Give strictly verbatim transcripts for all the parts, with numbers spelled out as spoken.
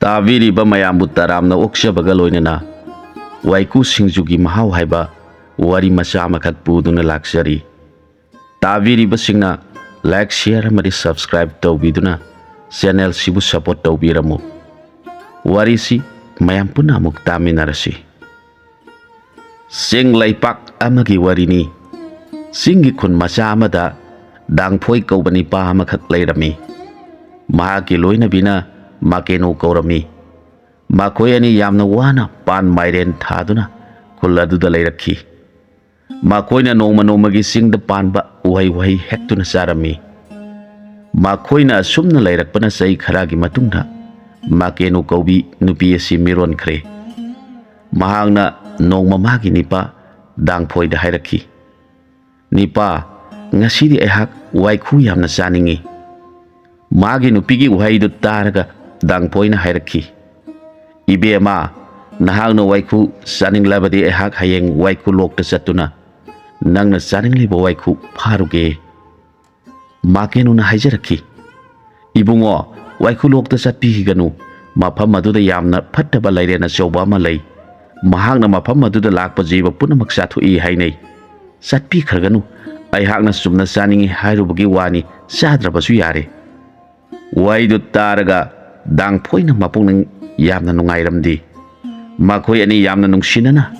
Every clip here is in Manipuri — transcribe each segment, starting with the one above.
ꯇꯥꯕꯤꯔꯤꯕ ꯃꯌꯥꯝꯕꯨ ꯇꯔꯥꯝꯅ ꯑꯣꯛꯆꯕꯒ ꯂꯣꯏꯅꯅ ꯋꯥꯏꯀꯨ ꯁꯤꯡꯖꯨꯒꯤ ꯃꯍꯥꯎ ꯍꯥꯏꯕ ꯋꯥꯔꯤ ꯃꯆꯥ ꯑꯃꯈꯛ ꯄꯨꯗꯨꯅ ꯂꯥꯛꯆꯔꯤ꯫ ꯇꯥꯕꯤꯔꯤꯕꯁꯤꯡꯅ like, share ꯑꯃꯗꯤ subscribe ꯇꯧꯕꯤꯗꯨꯅ channel ꯁꯤꯕꯨ support ꯇꯧꯕꯤꯔꯝꯃꯨ꯫ ꯋꯥꯔꯤꯁꯤ ꯃꯌꯥꯝ ꯄꯨꯟꯅ ꯑꯃꯨꯛ ꯇꯥꯃꯤꯟꯅꯔꯁꯤ꯫ ꯆꯤꯡ ꯂꯩꯄꯥꯛ ꯑꯃꯒꯤ ꯋꯥꯔꯤꯅꯤ꯫ ꯆꯤꯡꯒꯤ ꯈꯨꯟ ꯃꯆꯥ ꯑꯃꯗ ꯗꯥꯡꯐꯣꯏ ꯀꯧꯕ ꯅꯤꯄꯥ ꯑꯃꯈꯛ ꯂꯩꯔꯝꯃꯤ꯫ ꯃꯍꯥꯛꯀꯤ ꯂꯣꯏꯅꯕꯤꯅ ꯃꯥꯀꯦꯅꯨ ꯀꯧꯔꯝꯃꯤ꯫ ꯃꯈꯣꯏ ꯑꯅꯤ ꯌꯥꯝꯅ ꯋꯥꯅ ꯄꯥꯟ ꯃꯥꯏꯔꯦꯟ ꯊꯥꯗꯨꯅ ꯈꯨꯜ ꯑꯗꯨꯗ ꯂꯩꯔꯛꯈꯤ꯫ ꯃꯈꯣꯏꯅ ꯅꯣꯡꯃ ꯅꯣꯡꯃꯒꯤ ꯆꯤꯡꯗ ꯄꯥꯟꯕ ꯎꯍꯩ ꯋꯥꯍꯩ ꯍꯦꯛꯇꯨꯅ ꯆꯥꯔꯝꯃꯤ꯫ ꯃꯈꯣꯏꯅ ꯑꯁꯨꯝꯅ ꯂꯩꯔꯛꯄꯅ ꯆꯍꯤ ꯈꯔꯒꯤ ꯃꯇꯨꯡꯗ ꯃꯥꯀꯦꯅꯨ ꯀꯧꯕꯤ ꯅꯨꯄꯤ ꯑꯁꯤ ꯃꯤꯔꯣꯟꯈ꯭ꯔꯦ꯫ ꯃꯍꯥꯛꯅ ꯅꯣꯡꯃ ꯃꯥꯒꯤ ꯅꯤꯄꯥ ꯗꯥꯡꯐꯣꯏꯗ ꯍꯥꯏꯔꯛꯈꯤ, "ꯅꯤꯄꯥ, ꯉꯁꯤꯗꯤ ꯑꯩꯍꯥꯛ ꯋꯥꯏꯈꯨ ꯌꯥꯝꯅ ꯆꯥꯅꯤꯡꯏ꯫" ꯃꯥꯒꯤ ꯅꯨꯄꯤꯒꯤ ꯋꯥꯍꯩꯗꯨ ꯇꯥꯔꯒ ꯗꯥꯡꯐꯣꯏꯅ ꯍꯥꯏꯔꯛꯈꯤ, "ꯏꯕꯦꯝꯃ, ꯅꯍꯥꯛꯅ ꯋꯥꯏꯈꯨ ꯆꯥꯅꯤꯡꯂꯕꯗꯤ ꯑꯩꯍꯥꯛ ꯍꯌꯦꯡ ꯋꯥꯏꯈꯨ ꯂꯣꯛꯇ ꯆꯠꯇꯨꯅ ꯅꯪꯅ ꯆꯥꯅꯤꯡꯂꯤꯕ ꯋꯥꯏꯈꯨ ꯐꯥꯔꯨꯒꯦ꯫" ꯃꯥꯀꯦꯅꯨꯅ ꯍꯥꯏꯖꯔꯛꯈꯤ, "ꯏꯕꯨꯡꯉꯣ, ꯋꯥꯏꯈꯨ ꯂꯣꯛꯇ ꯆꯠꯄꯤꯈꯤꯒꯅꯨ꯫ ꯃꯐꯝ ꯑꯗꯨꯗ ꯌꯥꯝꯅ ꯐꯠꯇꯕ ꯂꯥꯏꯔꯦꯟ ꯑꯆꯧꯕ ꯑꯃ ꯂꯩ꯫ ꯃꯍꯥꯛꯅ ꯃꯐꯝ ꯑꯗꯨꯗ ꯂꯥꯛꯄ ꯖꯤꯕ ꯄꯨꯝꯅꯃꯛ ꯆꯥꯊꯣꯛꯏ ꯍꯥꯏꯅꯩ꯫ ꯆꯠꯄꯤꯈ꯭ꯔꯒꯅꯨ꯫ ꯑꯩꯍꯥꯛꯅ ꯆꯨꯝꯅ ꯆꯥꯅꯤꯡꯏ ꯍꯥꯏꯔꯨꯕꯒꯤ ꯋꯥꯅꯤ, ꯆꯥꯗ꯭ꯔꯕꯁꯨ ꯌꯥꯔꯦ꯫" ꯋꯥꯍꯩꯗꯨ ꯇꯥꯔꯒ ꯗꯥꯡꯐꯣꯏꯅ ꯃꯄꯨꯛꯅꯤꯡ ꯌꯥꯝꯅ ꯅꯨꯡꯉꯥꯏꯔꯝꯗꯦ꯫ ꯃꯈꯣꯏ ꯑꯅꯤ ꯌꯥꯝꯅ ꯅꯨꯡꯁꯤꯅꯅ,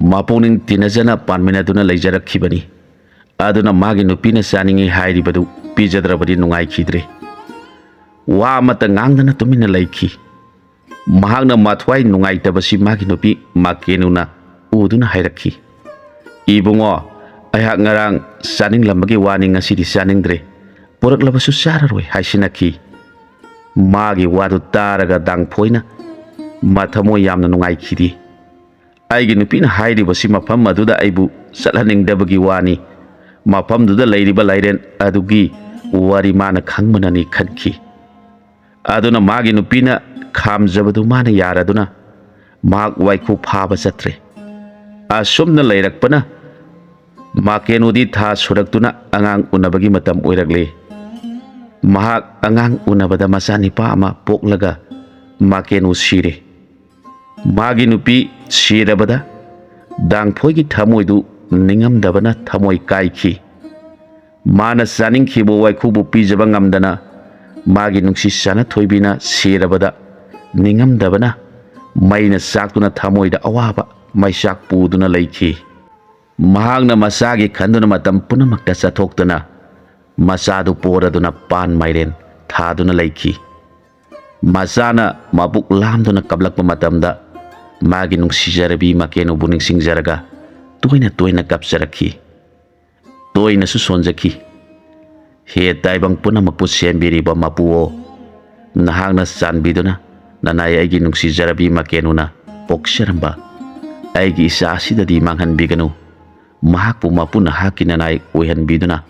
ꯃꯄꯨꯛꯅꯤꯡ ꯇꯤꯟꯅꯖꯅ ꯄꯥꯟꯃꯤꯟꯅꯗꯨꯅ ꯂꯩꯖꯔꯛꯈꯤꯕꯅꯤ꯫ ꯑꯗꯨꯅ ꯃꯥꯒꯤ ꯅꯨꯄꯤꯅ ꯆꯥꯅꯤꯡꯏ ꯍꯥꯏꯔꯤꯕꯗꯨ ꯄꯤꯖꯗ꯭ꯔꯕꯗꯤ ꯅꯨꯡꯉꯥꯏꯈꯤꯗ꯭ꯔꯦ꯫ ꯋꯥ ꯑꯃꯠꯇ ꯉꯥꯡꯗꯅ ꯇꯨꯃꯤꯟꯅ ꯂꯩꯈꯤ꯫ ꯃꯍꯥꯛꯅ ꯃꯊ꯭ꯋꯥꯏ ꯅꯨꯡꯉꯥꯏꯇꯕꯁꯤ ꯃꯥꯒꯤ ꯅꯨꯄꯤ ꯃꯥꯀꯦꯅꯨꯅ ꯎꯗꯨꯅ ꯍꯥꯏꯔꯛꯈꯤ, "ꯏꯕꯨꯡꯉꯣ, ꯑꯩꯍꯥꯛ ꯉꯔꯥꯡ ꯆꯥꯅꯤꯡꯂꯝꯕꯒꯤ ꯋꯥꯅꯤ, ꯉꯁꯤꯗꯤ ꯆꯥꯅꯤꯡꯗ꯭ꯔꯦ꯫ ꯄꯨꯔꯛꯂꯕꯁꯨ ꯆꯥꯔꯔꯣꯏ," ꯍꯥꯏꯁꯤꯟꯅꯈꯤ꯫ ꯃꯥꯒꯤ ꯋꯥꯗꯨ ꯇꯥꯔꯒ ꯗꯥꯡꯐꯣꯏꯅ ꯃꯊꯃꯣꯏ ꯌꯥꯝꯅ ꯅꯨꯡꯉꯥꯏꯈꯤꯗꯦ꯫ "ꯑꯩꯒꯤ ꯅꯨꯄꯤꯅ ꯍꯥꯏꯔꯤꯕꯁꯤ ꯃꯐꯝ ꯑꯗꯨꯗ ꯑꯩꯕꯨ ꯆꯠꯍꯟꯅꯤꯡꯗꯕꯒꯤ ꯋꯥꯅꯤ꯫ ꯃꯐꯝꯗꯨꯗ ꯂꯩꯔꯤꯕ ꯂꯥꯏꯔꯦꯟ ꯑꯗꯨꯒꯤ ꯋꯥꯔꯤ ꯃꯥꯅ ꯈꯪꯕꯅꯅꯤ" ꯈꯟꯈꯤ꯫ ꯑꯗꯨꯅ ꯃꯥꯒꯤ ꯅꯨꯄꯤꯅ ꯈꯥꯝꯖꯕꯗꯨ ꯃꯥꯅ ꯌꯥꯔꯗꯨꯅ ꯃꯍꯥꯛ ꯋꯥꯏꯈꯨ ꯐꯥꯕ ꯆꯠꯇ꯭ꯔꯦ꯫ ꯑꯁꯨꯝꯅ ꯂꯩꯔꯛꯄꯅ ꯃꯥꯀꯦꯅꯨꯗꯤ ꯊꯥ ꯁꯨꯔꯛꯇꯨꯅ ꯑꯉꯥꯡ ꯎꯅꯕꯒꯤ ꯃꯇꯝ ꯑꯣꯏꯔꯛꯂꯦ꯫ ꯃꯍꯥꯛ ꯑꯉꯥꯡ ꯎꯅꯕꯗ ꯃꯆꯥꯅꯤꯄꯥ ꯑꯃ ꯄꯣꯛꯂꯒ ꯃꯥꯀꯦꯅꯨ ꯁꯤꯔꯦ꯫ ꯃꯥꯒꯤ ꯅꯨꯄꯤ ꯁꯤꯔꯕꯗ ꯗꯥꯡꯐꯣꯏꯒꯤ ꯊꯃꯣꯏꯗꯨ ꯅꯤꯡꯉꯝꯗꯕꯅ ꯊꯃꯣꯏ ꯀꯥꯏꯈꯤ꯫ ꯃꯥꯅ ꯆꯥꯅꯤꯡꯈꯤꯕ ꯋꯥꯏꯈꯨꯕꯨ ꯄꯤꯖꯕ ꯉꯝꯗꯅ ꯃꯥꯒꯤ ꯅꯨꯡꯁꯤ ꯆꯥꯅ ꯊꯣꯏꯕꯤꯅ ꯁꯤꯔꯕꯗ ꯅꯤꯡꯉꯝꯗꯕꯅ ꯃꯩꯅ ꯆꯥꯛꯇꯨꯅ ꯊꯃꯣꯏꯗ ꯑꯋꯥꯕ ꯃꯩꯆꯥꯛ ꯄꯨꯗꯨꯅ ꯂꯩꯈꯤ꯫ ꯃꯍꯥꯛꯅ ꯃꯆꯥꯒꯤ ꯈꯟꯗꯨꯅ ꯃꯇꯝ ꯄꯨꯝꯅꯃꯛꯇ ꯆꯠꯊꯣꯛꯇꯨꯅ ꯃꯆꯥꯗꯨ ꯄꯣꯔꯗꯨꯅ ꯄꯥꯟ ꯃꯥꯏꯔꯦꯟ ꯊꯥꯗꯨꯅ ꯂꯩꯈꯤ꯫ ꯃꯆꯥꯅ ꯃꯕꯨꯛ ꯂꯥꯝꯗꯨꯅ ꯀꯞꯂꯛꯄ ꯃꯇꯝꯗ ꯃꯥꯒꯤ ꯅꯨꯡꯁꯤꯖꯔꯕꯤ ꯃꯀꯦꯅꯨꯕꯨ ꯅꯤꯡꯁꯤꯡꯖꯔꯒ ꯇꯣꯏꯅ ꯇꯣꯏꯅ ꯀꯞꯆꯔꯛꯈꯤ꯫ ꯇꯣꯏꯅꯁꯨ ꯁꯣꯟꯖꯈꯤ꯫ "ꯍꯦ ꯇꯥꯏꯕꯪ ꯄꯨꯝꯅꯃꯛꯄꯨ ꯁꯦꯝꯕꯤꯔꯤꯕ ꯃꯄꯨꯑꯣ, ꯅꯍꯥꯛꯅ ꯆꯥꯟꯕꯤꯗꯨꯅ ꯅꯅꯥꯏ ꯑꯩꯒꯤ ꯅꯨꯡꯁꯤꯖꯔꯕꯤ ꯃꯀꯦꯅꯨꯅ ꯄꯣꯛꯆꯔꯝꯕ ꯑꯩꯒꯤ ꯏꯆꯥ ꯑꯁꯤꯗꯗꯤ ꯃꯥꯡꯍꯟꯕꯤꯒꯅꯨ꯫ ꯃꯍꯥꯛꯄꯨ ꯃꯄꯨ ꯅꯍꯥꯛꯀꯤ ꯅꯅꯥꯏ ꯑꯣꯏꯍꯟꯕꯤꯗꯨꯅ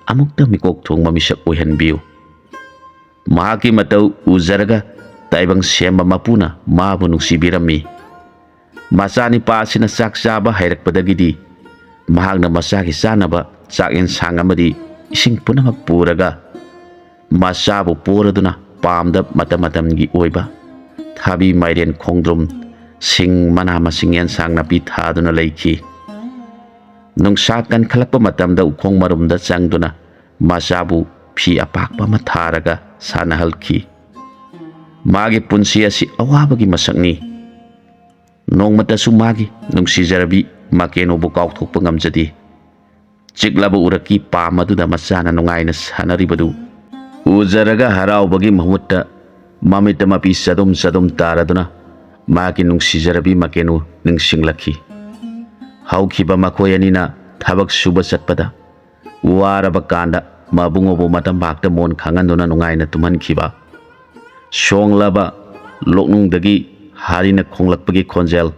ꯑꯃꯨꯛꯇ ꯃꯤꯀꯣꯛ ꯊꯣꯡꯕ ꯃꯤꯁꯛ ꯑꯣꯏꯍꯟꯕꯤꯌꯨ꯫" ꯃꯍꯥꯛꯀꯤ ꯃꯇꯧ ꯎꯖꯔꯒ ꯇꯥꯏꯕꯪ ꯁꯦꯝꯕ ꯃꯄꯨꯅ ꯃꯥꯕꯨ ꯅꯨꯡꯁꯤꯕꯤꯔꯝꯃꯤ꯫ ꯃꯆꯥꯅꯤꯄꯥ ꯑꯁꯤꯅ ꯆꯥꯛ ꯆꯥꯕ ꯍꯩꯔꯛꯄꯗꯒꯤꯗꯤ ꯃꯍꯥꯛꯅ ꯃꯆꯥꯒꯤ ꯆꯥꯅꯕ ꯆꯥꯛ ꯌꯦꯟꯁꯥꯡ ꯑꯃꯗꯤ ꯏꯁꯤꯡ ꯄꯨꯝꯅꯃꯛ ꯄꯨꯔꯒ ꯃꯆꯥꯕꯨ ꯄꯣꯔꯗꯨꯅ ꯄꯥꯝꯗ ꯃꯇꯝ ꯃꯇꯝꯒꯤ ꯑꯣꯏꯕ ꯊꯥꯕꯤ, ꯃꯥꯏꯔꯦꯟ, ꯈꯣꯡꯗ꯭ꯔꯨꯝ, ꯁꯤꯡ, ꯃꯅꯥ ꯃꯁꯤꯡ, ꯌꯦꯟꯁꯥꯡ ꯅꯥꯄꯤ ꯊꯥꯗꯨꯅ ꯂꯩꯈꯤ꯫ ꯅꯨꯡꯁꯥ ꯀꯟꯈꯠꯂꯛꯄ ꯃꯇꯝꯗ ꯎꯈꯣꯡ ꯃꯔꯨꯝꯗ ꯆꯪꯗꯨꯅ ꯃꯆꯥꯕꯨ ꯐꯤ ꯑꯄꯥꯛꯄ ꯑꯃ ꯊꯥꯔꯒ ꯁꯥꯟꯅꯍꯜꯈꯤ꯫ ꯃꯥꯒꯤ ꯄꯨꯟꯁꯤ ꯑꯁꯤ ꯑꯋꯥꯕꯒꯤ ꯃꯁꯛꯅꯤ꯫ ꯅꯣꯡꯃꯇꯁꯨ ꯃꯥꯒꯤ ꯅꯨꯡꯁꯤꯖꯔꯕꯤ ꯃꯀꯦꯅꯨꯕꯨ ꯀꯥꯎꯊꯣꯛꯄ ꯉꯝꯖꯗꯦ꯫ ꯆꯤꯛꯂꯕ ꯎꯔꯛꯀꯤ ꯄꯥꯝ ꯑꯗꯨꯗ ꯃꯆꯥꯅ ꯅꯨꯡꯉꯥꯏꯅ ꯁꯥꯟꯅꯔꯤꯕꯗꯨ ꯎꯖꯔꯒ ꯍꯔꯥꯎꯕꯒꯤ ꯃꯍꯨꯠꯇ ꯃꯃꯤꯠꯇ ꯃꯄꯤ ꯆꯗꯨꯝ ꯆꯗꯨꯝ ꯇꯥꯔꯗꯨꯅ ꯃꯥꯒꯤ ꯅꯨꯡꯁꯤꯖꯔꯕꯤ ꯃꯀꯦꯅꯨ ꯅꯤꯡꯁꯤꯡꯂꯛꯈꯤ꯫ ꯍꯧꯈꯤꯕ ꯃꯈꯣꯏ ꯑꯅꯤꯅ ꯊꯕꯛ ꯁꯨꯕ ꯆꯠꯄꯗ ꯋꯥꯔꯕ ꯀꯥꯟꯗ ꯃꯕꯨꯡꯉꯣꯕꯨ ꯃꯇꯝ ꯉꯥꯛꯇ ꯃꯣꯟ ꯈꯥꯡꯍꯟꯗꯨꯅ ꯅꯨꯡꯉꯥꯏꯅ ꯇꯨꯝꯍꯟꯈꯤꯕ, ꯁꯣꯡꯂꯕ ꯂꯣꯛꯅꯨꯡꯗꯒꯤ ꯍꯥꯔꯤꯅ ꯈꯣꯡꯂꯛꯄꯒꯤ ꯈꯣꯟꯖꯦꯜ,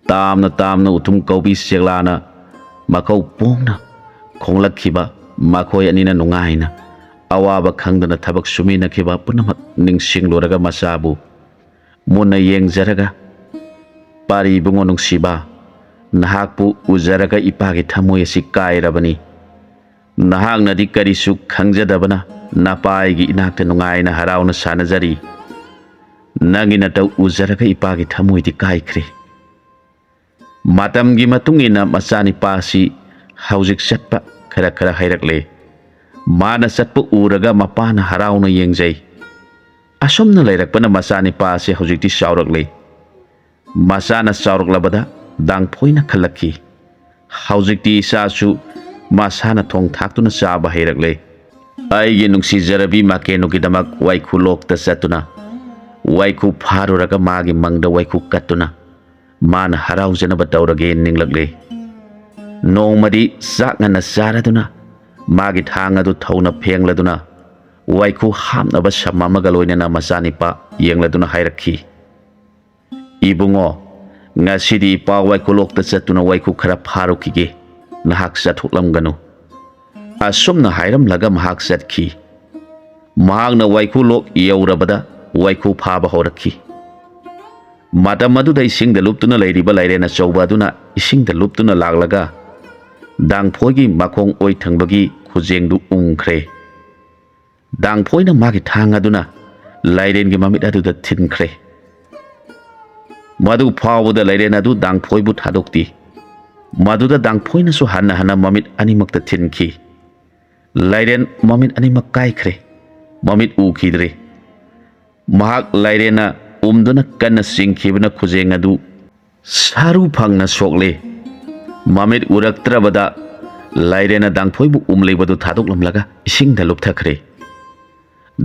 ꯇꯥꯝꯅ ꯇꯥꯝꯅ ꯎꯊꯨꯝ ꯀꯧꯕꯤ ꯆꯦꯛꯂꯥꯅ ꯃꯈꯧ ꯄꯣꯡꯅ ꯈꯣꯡꯂꯛꯈꯤꯕ, ꯃꯈꯣꯏ ꯑꯅꯤꯅ ꯅꯨꯡꯉꯥꯏꯅ ꯑꯋꯥꯕ ꯈꯪꯗꯅ ꯊꯕꯛ ꯁꯨꯃꯤꯟꯅꯈꯤꯕ ꯄꯨꯝꯅꯃꯛ ꯅꯤꯡꯁꯤꯡꯂꯨꯔꯒ ꯃꯆꯥꯕꯨ ꯃꯨꯟꯅ ꯌꯦꯡꯖꯔꯒ, "ꯄꯥꯔꯤ ꯏꯕꯨꯡꯉꯣ ꯅꯨꯡꯁꯤꯕ, ꯅꯍꯥꯛꯄꯨ ꯎꯖꯔꯒ ꯏꯄꯥꯒꯤ ꯊꯃꯣꯏ ꯑꯁꯤ ꯀꯥꯏꯔꯕꯅꯤ꯫ ꯅꯍꯥꯛꯅꯗꯤ ꯀꯔꯤꯁꯨ ꯈꯪꯖꯗꯕꯅ ꯅꯄꯥ ꯑꯩꯒꯤ ꯏꯅꯥꯛꯇ ꯅꯨꯡꯉꯥꯏꯅ ꯍꯔꯥꯎꯅ ꯁꯥꯟꯅꯖꯔꯤ꯫ ꯅꯪꯒꯤ ꯅꯇꯧ ꯎꯖꯔꯒ ꯏꯄꯥꯒꯤ ꯊꯃꯣꯏꯗꯤ ꯀꯥꯏꯈ꯭ꯔꯦ꯫ ꯃꯇꯝꯒꯤ ꯃꯇꯨꯡ ꯏꯟꯅ ꯃꯆꯥꯅꯤꯄꯥ ꯑꯁꯤ ꯍꯧꯖꯤꯛ ꯆꯠꯄ ꯈꯔ ꯈꯔ ꯍꯩꯔꯛꯂꯦ꯫ ꯃꯥꯅ ꯆꯠꯄ ꯎꯔꯒ ꯃꯄꯥꯅ ꯍꯔꯥꯎꯅ ꯌꯦꯡꯖꯩ꯫ ꯑꯁꯨꯝꯅ ꯂꯩꯔꯛꯄꯅ ꯃꯆꯥꯅꯤꯄꯥ ꯑꯁꯤ ꯍꯧꯖꯤꯛꯇꯤ ꯆꯥꯎꯔꯛꯂꯦ꯫ ꯃꯆꯥꯅ ꯆꯥꯎꯔꯛꯂꯕꯗ ꯗꯥꯡꯐꯣꯏꯅ ꯈꯜꯂꯛꯈꯤ, "ꯍꯧꯖꯤꯛꯇꯤ ꯏꯆꯥꯁꯨ ꯃꯁꯥꯅ ꯊꯣꯡ ꯊꯥꯛꯇꯨꯅ ꯆꯥꯕ ꯍꯩꯔꯛꯂꯦ꯫ ꯑꯩꯒꯤ ꯅꯨꯡꯁꯤꯖꯔꯕꯤ ꯃꯀꯦꯅꯨꯒꯤꯗꯃꯛ ꯋꯥꯏꯈꯨ ꯂꯣꯛꯇ ꯆꯠꯇꯨꯅ ꯋꯥꯏꯈꯨ ꯐꯥꯔꯨꯔꯒ ꯃꯥꯒꯤ ꯃꯪꯗ ꯋꯥꯏꯈꯨ ꯀꯠꯇꯨꯅ ꯃꯥꯅ ꯍꯔꯥꯎꯖꯅꯕ ꯇꯧꯔꯒꯦ" ꯅꯤꯡꯂꯛꯂꯦ꯫ ꯅꯣꯡꯃꯗꯤ ꯆꯥꯛ ꯉꯟꯅ ꯆꯥꯔꯗꯨꯅ ꯃꯥꯒꯤ ꯊꯥꯡ ꯑꯗꯨ ꯊꯧꯅ ꯐꯦꯡꯂꯗꯨꯅ ꯋꯥꯏꯈꯨ ꯍꯥꯞꯅꯕ ꯁꯝ ꯑꯃꯒ ꯂꯣꯏꯅꯅ ꯃꯆꯥꯅꯤꯄꯥ ꯌꯦꯡꯂꯗꯨꯅ ꯍꯥꯏꯔꯛꯈꯤ, "ꯏꯕꯨꯡꯉꯣ, ꯉꯁꯤꯗꯤ ꯏꯄꯥ ꯋꯥꯏꯈꯨ ꯂꯣꯛꯇ ꯆꯠꯇꯨꯅ ꯋꯥꯏꯈꯨ ꯈꯔ ꯐꯥꯔꯨꯈꯤꯒꯦ, ꯅꯍꯥꯛ ꯆꯠꯊꯣꯛꯂꯝꯒꯅꯨ"꯫ ꯑꯁꯨꯝꯅ ꯍꯥꯏꯔꯝꯂꯒ ꯃꯍꯥꯛ ꯆꯠꯈꯤ꯫ ꯃꯍꯥꯛꯅ ꯋꯥꯏꯈꯨ ꯂꯣꯛ ꯌꯧꯔꯕꯗ ꯋꯥꯏꯈꯨ ꯐꯥꯕ ꯍꯧꯔꯛꯈꯤ꯫ ꯃꯇꯝ ꯑꯗꯨꯗ ꯏꯁꯤꯡꯗ ꯂꯨꯞꯇꯨꯅ ꯂꯩꯔꯤꯕ ꯂꯥꯏꯔꯦꯟ ꯑꯆꯧꯕ ꯑꯗꯨꯅ ꯏꯁꯤꯡꯗ ꯂꯨꯞꯇꯨꯅ ꯂꯥꯛꯂꯒ ꯗꯥꯡꯐꯣꯏꯒꯤ ꯃꯈꯣꯡ ꯑꯣꯏ ꯊꯪꯕꯒꯤ ꯈꯨꯖꯦꯡꯗꯨ ꯎꯝꯈ꯭ꯔꯦ꯫ ꯗꯥꯡꯐꯣꯏꯅ ꯃꯥꯒꯤ ꯊꯥꯡ ꯑꯗꯨꯅ ꯂꯥꯏꯔꯦꯟꯒꯤ ꯃꯃꯤꯠ ꯑꯗꯨꯗ ꯊꯤꯟꯈ꯭ꯔꯦ꯫ ꯃꯗꯨ ꯐꯥꯎꯕꯗ ꯂꯥꯏꯔꯦꯟ ꯑꯗꯨ ꯗꯥꯡꯐꯣꯏꯕꯨ ꯊꯥꯗꯣꯛꯇꯦ꯫ ꯃꯗꯨꯗ ꯗꯥꯡꯐꯣꯏꯅꯁꯨ ꯍꯟꯅ ꯍꯟꯅ ꯃꯃꯤꯠ ꯑꯅꯤꯃꯛꯇ ꯊꯤꯟꯈꯤ꯫ ꯂꯥꯏꯔꯦꯟ ꯃꯃꯤꯠ ꯑꯅꯤꯃꯛ ꯀꯥꯏꯈ꯭ꯔꯦ꯫ ꯃꯃꯤꯠ ꯎꯈꯤꯗ꯭ꯔꯦ꯫ ꯃꯍꯥꯛ ꯂꯥꯏꯔꯦꯟꯅ ꯎꯝꯗꯨꯅ ꯀꯟꯅ ꯆꯤꯡꯈꯤꯕꯅ ꯈꯨꯖꯦꯡ ꯑꯗꯨ ꯁꯥꯔꯨ ꯐꯪꯅ ꯁꯣꯛꯂꯦ꯫ ꯃꯃꯤꯠ ꯎꯔꯛꯇ꯭ꯔꯕꯗ ꯂꯥꯏꯔꯦꯟꯅ ꯗꯥꯡꯐꯣꯏꯕꯨ ꯎꯝꯂꯤꯕꯗꯨ ꯊꯥꯗꯣꯛꯂꯝꯂꯒ ꯏꯁꯤꯡꯗ ꯂꯨꯞꯊꯈ꯭ꯔꯦ꯫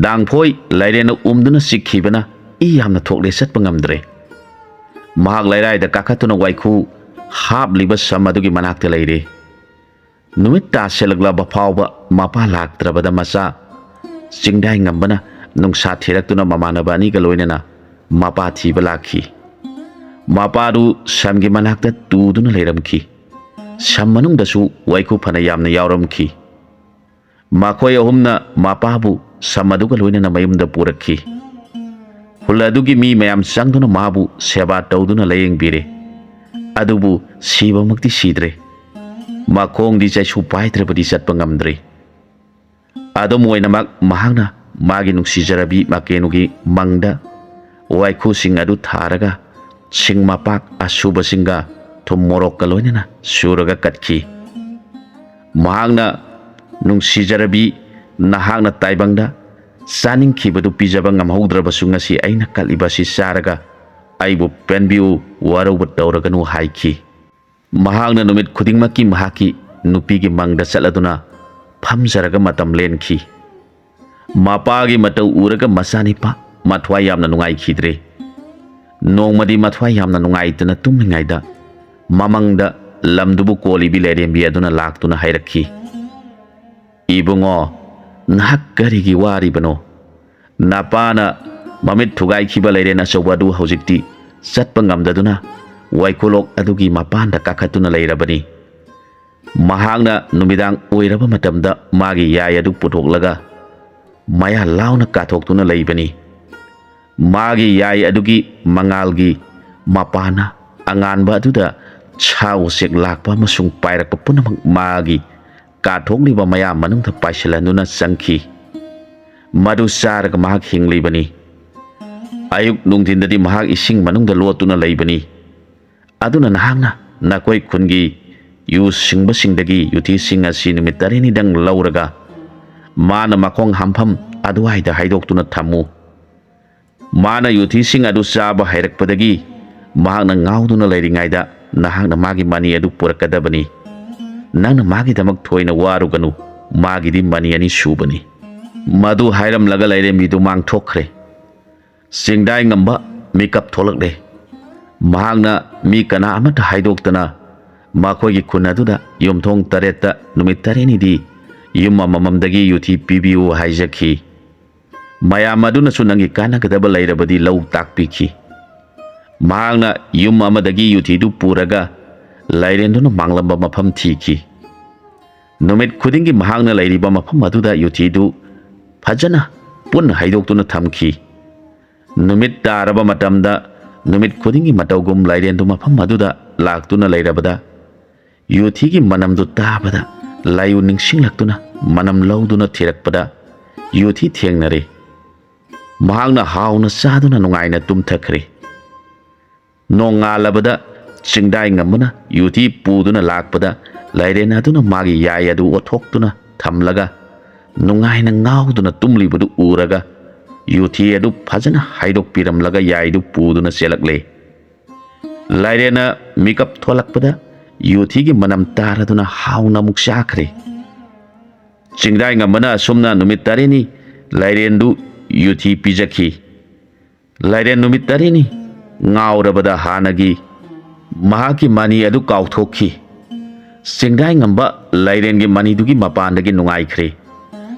ꯗꯥꯡꯐꯣꯏ ꯂꯥꯏꯔꯦꯟꯅ ꯎꯝꯗꯨꯅ ꯆꯤꯛꯈꯤꯕꯅ ꯏ ꯌꯥꯝꯅ ꯊꯣꯛꯂꯦ, ꯆꯠꯄ ꯉꯝꯗ꯭ꯔꯦ꯫ ꯃꯍꯥꯛ ꯂꯩꯔꯥꯏꯗ ꯀꯥꯈꯠꯇꯨꯅ ꯋꯥꯏꯈꯨ ꯍꯥꯞꯂꯤꯕ ꯁꯝ ꯑꯗꯨꯒꯤ ꯃꯅꯥꯛꯇ ꯂꯩꯔꯦ꯫ ꯅꯨꯃꯤꯠ ꯇꯥꯁꯤꯜꯂꯛꯂꯕ ꯐꯥꯎꯕ ꯃꯄꯥ ꯂꯥꯛꯇ꯭ꯔꯕꯗ ꯃꯆꯥ ꯆꯤꯡꯗꯥꯏ ꯉꯝꯕꯅ ꯅꯨꯡꯁꯥ ꯊꯤꯔꯛꯇꯨꯅ ꯃꯃꯥꯟꯅꯕ ꯑꯅꯤꯒ ꯂꯣꯏꯅꯅ ꯃꯄꯥ ꯊꯤꯕ ꯂꯥꯛꯈꯤ꯫ ꯃꯄꯥꯗꯨ ꯁꯝꯒꯤ ꯃꯅꯥꯛꯇ ꯇꯨꯗꯨꯅ ꯂꯩꯔꯝꯈꯤ꯫ ꯁꯝ ꯃꯅꯨꯡꯗꯁꯨ ꯋꯥꯏꯈꯨ ꯐꯅ ꯌꯥꯝꯅ ꯌꯥꯎꯔꯝꯈꯤ꯫ ꯃꯈꯣꯏ ꯑꯍꯨꯝꯅ ꯃꯄꯥꯕꯨ ꯁꯝ ꯑꯗꯨꯒ ꯂꯣꯏꯅꯅ ꯃꯌꯨꯝꯗ ꯄꯨꯔꯛꯈꯤ꯫ ꯈꯨꯜ ꯑꯗꯨꯒꯤ ꯃꯤ ꯃꯌꯥꯝ ꯆꯪꯗꯨꯅ ꯃꯥꯕꯨ ꯁꯦꯕꯥ ꯇꯧꯗꯨꯅ ꯂꯥꯌꯦꯡꯕꯤꯔꯦ꯫ ꯑꯗꯨꯕꯨ ꯁꯤꯕꯃꯛꯇꯤ ꯁꯤꯗ꯭ꯔꯦ꯫ ꯃꯈꯣꯡꯗꯤ ꯆꯩꯁꯨ ꯄꯥꯏꯗ꯭ꯔꯕꯗꯤ ꯆꯠꯄ ꯉꯝꯗ꯭ꯔꯦ꯫ ꯑꯗꯨꯝ ꯑꯣꯏꯅꯃꯛ ꯃꯍꯥꯛꯅ ꯃꯥꯒꯤ ꯅꯨꯡꯁꯤꯖꯔꯕꯤ ꯃꯀꯦꯅꯨꯒꯤ ꯃꯪꯗ ꯋꯥꯏꯈꯨꯁꯤꯡ ꯑꯗꯨ ꯊꯥꯔꯒ ꯁꯤꯡ ꯃꯄꯥꯛ ꯑꯁꯨꯕꯁꯤꯡꯒ ꯊꯨꯝ ꯃꯣꯔꯣꯛꯀ ꯂꯣꯏꯅꯅ ꯁꯨꯔꯒ ꯀꯠꯈꯤ꯫ ꯃꯍꯥꯛꯅ, "ꯅꯨꯡꯁꯤꯖꯔꯕꯤ, ꯅꯍꯥꯛꯅ ꯇꯥꯏꯕꯪꯗ ꯆꯥꯅꯤꯡꯈꯤꯕꯗꯨ ꯄꯤꯖꯕ ꯉꯝꯍꯧꯗ꯭ꯔꯕꯁꯨ ꯉꯁꯤ ꯑꯩꯅ ꯀꯠꯂꯤꯕ ꯑꯁꯤ ꯆꯥꯔꯒ ꯑꯩꯕꯨ ꯄꯦꯟꯕꯤꯌꯨ, ꯋꯥꯔꯧꯕ ꯇꯧꯔꯒꯅꯨ" ꯍꯥꯏꯈꯤ꯫ ꯃꯍꯥꯛꯅ ꯅꯨꯃꯤꯠ ꯈꯨꯗꯤꯡꯃꯛꯀꯤ ꯃꯍꯥꯛꯀꯤ ꯅꯨꯄꯤꯒꯤ ꯃꯪꯗ ꯆꯠꯂꯗꯨꯅ ꯐꯝꯖꯔꯒ ꯃꯇꯝ ꯂꯦꯟꯈꯤ꯫ ꯃꯄꯥꯒꯤ ꯃꯇꯧ ꯎꯔꯒ ꯃꯆꯥꯅꯤꯄꯥ ꯃꯊ꯭ꯋꯥꯏ ꯌꯥꯝꯅ ꯅꯨꯡꯉꯥꯏꯈꯤꯗ꯭ꯔꯦ꯫ ꯅꯣꯡꯃꯗꯤ ꯃꯊ꯭ꯋꯥꯏ ꯌꯥꯝꯅ ꯅꯨꯡꯉꯥꯏꯇꯅ ꯇꯨꯝꯂꯤꯉꯩꯗ ꯃꯃꯪꯗ ꯂꯝꯗꯨꯕꯨ ꯀꯣꯜꯂꯤꯕꯤ ꯂꯥꯏꯔꯦꯝꯕꯤ ꯑꯗꯨꯅ ꯂꯥꯛꯇꯨꯅ ꯍꯥꯏꯔꯛꯈꯤ, "ꯏꯕꯨꯡꯉꯣ, ꯅꯍꯥꯛ ꯀꯔꯤꯒꯤ ꯋꯥꯔꯤꯕꯅꯣ? ꯅꯄꯥꯅ ꯃꯃꯤꯠ ꯊꯨꯒꯥꯏꯈꯤꯕ ꯂꯩꯔꯦꯟ ꯑꯆꯧꯕ ꯑꯗꯨ ꯍꯧꯖꯤꯛꯇꯤ ꯆꯠꯄ ꯉꯝꯗꯗꯨꯅ ꯋꯥꯏꯈꯨꯂꯣꯛ ꯑꯗꯨꯒꯤ ꯃꯄꯥꯟꯗ ꯀꯥꯈꯠꯇꯨꯅ ꯂꯩꯔꯕꯅꯤ꯫ ꯃꯍꯥꯛꯅ ꯅꯨꯃꯤꯗꯥꯡ ꯑꯣꯏꯔꯕ ꯃꯇꯝꯗ ꯃꯥꯒꯤ ꯌꯥꯏ ꯑꯗꯨ ꯄꯨꯊꯣꯛꯂꯒ ꯃꯌꯥ ꯂꯥꯎꯅ ꯀꯥꯊꯣꯛꯇꯨꯅ ꯂꯩꯕꯅꯤ꯫ ꯃꯥꯒꯤ ꯌꯥꯏ ꯑꯗꯨꯒꯤ ꯃꯉꯥꯜꯒꯤ ꯃꯄꯥꯅ ꯑꯉꯥꯟꯕ ꯑꯗꯨꯗ ꯁꯥ ꯎꯆꯦꯛ ꯂꯥꯛꯄ ꯑꯃꯁꯨꯡ ꯄꯥꯏꯔꯛꯄ ꯄꯨꯝꯅꯃꯛ ꯃꯥꯒꯤ ꯀꯥꯊꯣꯛꯂꯤꯕ ꯃꯌꯥ ꯃꯅꯨꯡꯗ ꯄꯥꯏꯁꯤꯜꯍꯟꯗꯨꯅ ꯆꯪꯈꯤ꯫ ꯃꯗꯨ ꯆꯥꯔꯒ ꯃꯍꯥꯛ ꯍꯤꯡꯂꯤꯕꯅꯤ꯫ ꯑꯌꯨꯛ ꯅꯨꯡꯊꯤꯟꯗꯗꯤ ꯃꯍꯥꯛ ꯏꯁꯤꯡ ꯃꯅꯨꯡꯗ ꯂꯣꯠꯇꯨꯅ ꯂꯩꯕꯅꯤ꯫ ꯑꯗꯨꯅ ꯅꯍꯥꯛꯅ ꯅꯈꯣꯏ ꯈꯨꯟꯒꯤ ꯌꯨ ꯁꯤꯡꯕꯁꯤꯡꯗꯒꯤ ꯌꯨꯊꯤꯁꯤꯡ ꯑꯁꯤ ꯅꯨꯃꯤꯠ ꯇꯔꯦꯠꯅꯤꯗꯪ ꯂꯧꯔꯒ ꯃꯥꯅ ꯃꯈꯣꯡ ꯍꯥꯝꯐꯝ ꯑꯗꯨꯋꯥꯏꯗ ꯍꯩꯗꯣꯛꯇꯨꯅ ꯊꯝꯃꯨ꯫ ꯃꯥꯅ ꯌꯨꯊꯤꯁꯤꯡ ꯑꯗꯨ ꯆꯥꯕ ꯍꯩꯔꯛꯄꯗꯒꯤ ꯃꯍꯥꯛꯅ ꯉꯥꯎꯗꯨꯅ ꯂꯩꯔꯤꯉꯩꯗ ꯅꯍꯥꯛꯅ ꯃꯥꯒꯤ ꯃꯅꯤ ꯑꯗꯨ ꯄꯨꯔꯛꯀꯗꯕꯅꯤ꯫ ꯅꯪꯅ ꯃꯥꯒꯤꯗꯃꯛ ꯊꯣꯏꯅ ꯋꯥꯔꯨꯒꯅꯨ, ꯃꯥꯒꯤꯗꯤ ꯃꯅꯤ ꯑꯅꯤ ꯁꯨꯕꯅꯤ꯫" ꯃꯗꯨ ꯍꯥꯏꯔꯝꯂꯒ ꯂꯥꯏꯔꯦꯝꯕꯤꯗꯨ ꯃꯥꯡꯊꯣꯛꯈ꯭ꯔꯦ꯫ ꯆꯤꯡꯗꯥꯏ ꯉꯝꯕ ꯃꯤꯀꯞ ꯊꯣꯛꯂꯛꯂꯦ꯫ ꯃꯍꯥꯛꯅ ꯃꯤ ꯀꯅꯥ ꯑꯃꯠꯇ ꯍꯥꯏꯗꯣꯛꯇꯅ ꯃꯈꯣꯏꯒꯤ ꯈꯨꯟ ꯑꯗꯨꯗ ꯌꯨꯝꯊꯣꯡ ꯇꯔꯦꯠꯇ ꯅꯨꯃꯤꯠ ꯇꯔꯦꯠꯅꯤꯗꯤ ꯌꯨꯝ ꯑꯃꯃꯝꯗꯒꯤ ꯌꯨꯊꯤ ꯄꯤꯕꯤꯌꯨ ꯍꯥꯏꯖꯈꯤ꯫ ꯃꯌꯥꯝ ꯑꯗꯨꯅꯁꯨ ꯅꯪꯒꯤ ꯀꯥꯟꯅꯒꯗꯕ ꯂꯩꯔꯕꯗꯤ ꯂꯧ ꯇꯥꯛꯄꯤꯈꯤ꯫ ꯃꯍꯥꯛꯅ ꯌꯨꯝ ꯑꯃꯗꯒꯤ ꯌꯨꯊꯤꯗꯨ ꯄꯨꯔꯒ ꯂꯥꯏꯔꯦꯟꯗꯨꯅ ꯃꯥꯡꯂꯝꯕ ꯃꯐꯝ ꯊꯤꯈꯤ꯫ ꯅꯨꯃꯤꯠ ꯈꯨꯗꯤꯡꯒꯤ ꯃꯍꯥꯛꯅ ꯂꯩꯔꯤꯕ ꯃꯐꯝ ꯑꯗꯨꯗ ꯌꯨꯊꯤꯗꯨ ꯐꯖꯅ ꯄꯨꯟꯅ ꯍꯩꯗꯣꯛꯇꯨꯅ ꯊꯝꯈꯤ꯫ ꯅꯨꯃꯤꯠ ꯇꯥꯔꯕ ꯃꯇꯝꯗ ꯅꯨꯃꯤꯠ ꯈꯨꯗꯤꯡꯒꯤ ꯃꯇꯧꯒꯨꯝ ꯂꯥꯏꯔꯦꯟꯗꯨ ꯃꯐꯝ ꯑꯗꯨꯗ ꯂꯥꯛꯇꯨꯅ ꯂꯩꯔꯕꯗ ꯌꯨꯊꯤꯒꯤ ꯃꯅꯝꯗꯨ ꯇꯥꯕꯗ ꯂꯥꯏꯌꯨ ꯅꯤꯡꯁꯤꯡꯂꯛꯇꯨꯅ ꯃꯅꯝ ꯂꯧꯗꯨꯅ ꯊꯤꯔꯛꯄꯗ ꯌꯨꯊꯤ ꯊꯦꯡꯅꯔꯦ꯫ ꯃꯍꯥꯛꯅ ꯍꯥꯎꯅ ꯆꯥꯗꯨꯅ ꯅꯨꯡꯉꯥꯏꯅ ꯇꯨꯝꯊꯈ꯭ꯔꯦ꯫ ꯅꯣꯡꯉꯥꯜꯂꯕꯗ ꯆꯤꯡꯗꯥꯏꯉꯝꯕꯅ ꯌꯨꯊꯤ ꯄꯨꯗꯨꯅ ꯂꯥꯛꯄꯗ, ꯂꯥꯏꯔꯦꯟ ꯑꯗꯨꯅ ꯃꯥꯒꯤ ꯌꯥꯏ ꯑꯗꯨ ꯑꯣꯠꯊꯣꯛꯇꯨꯅ ꯊꯝꯂꯒ ꯅꯨꯡꯉꯥꯏꯅ ꯉꯥꯎꯗꯨꯅ ꯇꯨꯝꯂꯤꯕꯗꯨ ꯎꯔꯒ, ꯌꯨꯊꯤ ꯑꯗꯨ ꯐꯖꯅ ꯍꯥꯏꯗꯣꯛꯄꯤꯔꯝꯂꯒ ꯌꯥꯏꯗꯨ ꯄꯨꯗꯨꯅ ꯆꯦꯜꯂꯛꯂꯦ꯫ ꯂꯥꯏꯔꯦꯟꯅ ꯃꯤꯀꯞ ꯊꯣꯛꯂꯛꯄꯗ ꯌꯨꯊꯤꯒꯤ ꯃꯅꯝ ꯇꯥꯔꯗꯨꯅ ꯍꯥꯎꯅ ꯑꯃꯨꯛ ꯆꯥꯈ꯭ꯔꯦ꯫ ꯆꯤꯡꯗꯥꯏꯉꯝꯕꯅ ꯑꯁꯨꯝꯅ ꯅꯨꯃꯤꯠ ꯇꯔꯦꯠꯅꯤ ꯂꯥꯏꯔꯦꯟꯗꯨ ꯌꯨꯊꯤ ꯄꯤꯖꯈꯤ꯫ ꯂꯥꯏꯔꯦꯟ ꯅꯨꯃꯤꯠ ꯇꯔꯦꯠꯅꯤ ꯉꯥꯎꯔꯕꯗ ꯍꯥꯟꯅꯒꯤ ꯃꯍꯥꯛꯀꯤ ꯃꯅꯤ ꯑꯗꯨ ꯀꯥꯎꯊꯣꯛꯈꯤ꯫ ꯆꯤꯡꯗꯥꯏꯉꯝꯕ ꯂꯥꯏꯔꯦꯟꯒꯤ ꯃꯅꯤꯗꯨꯒꯤ ꯃꯄꯥꯟꯗꯒꯤ ꯅꯨꯡꯉꯥꯏꯈ꯭ꯔꯦ꯫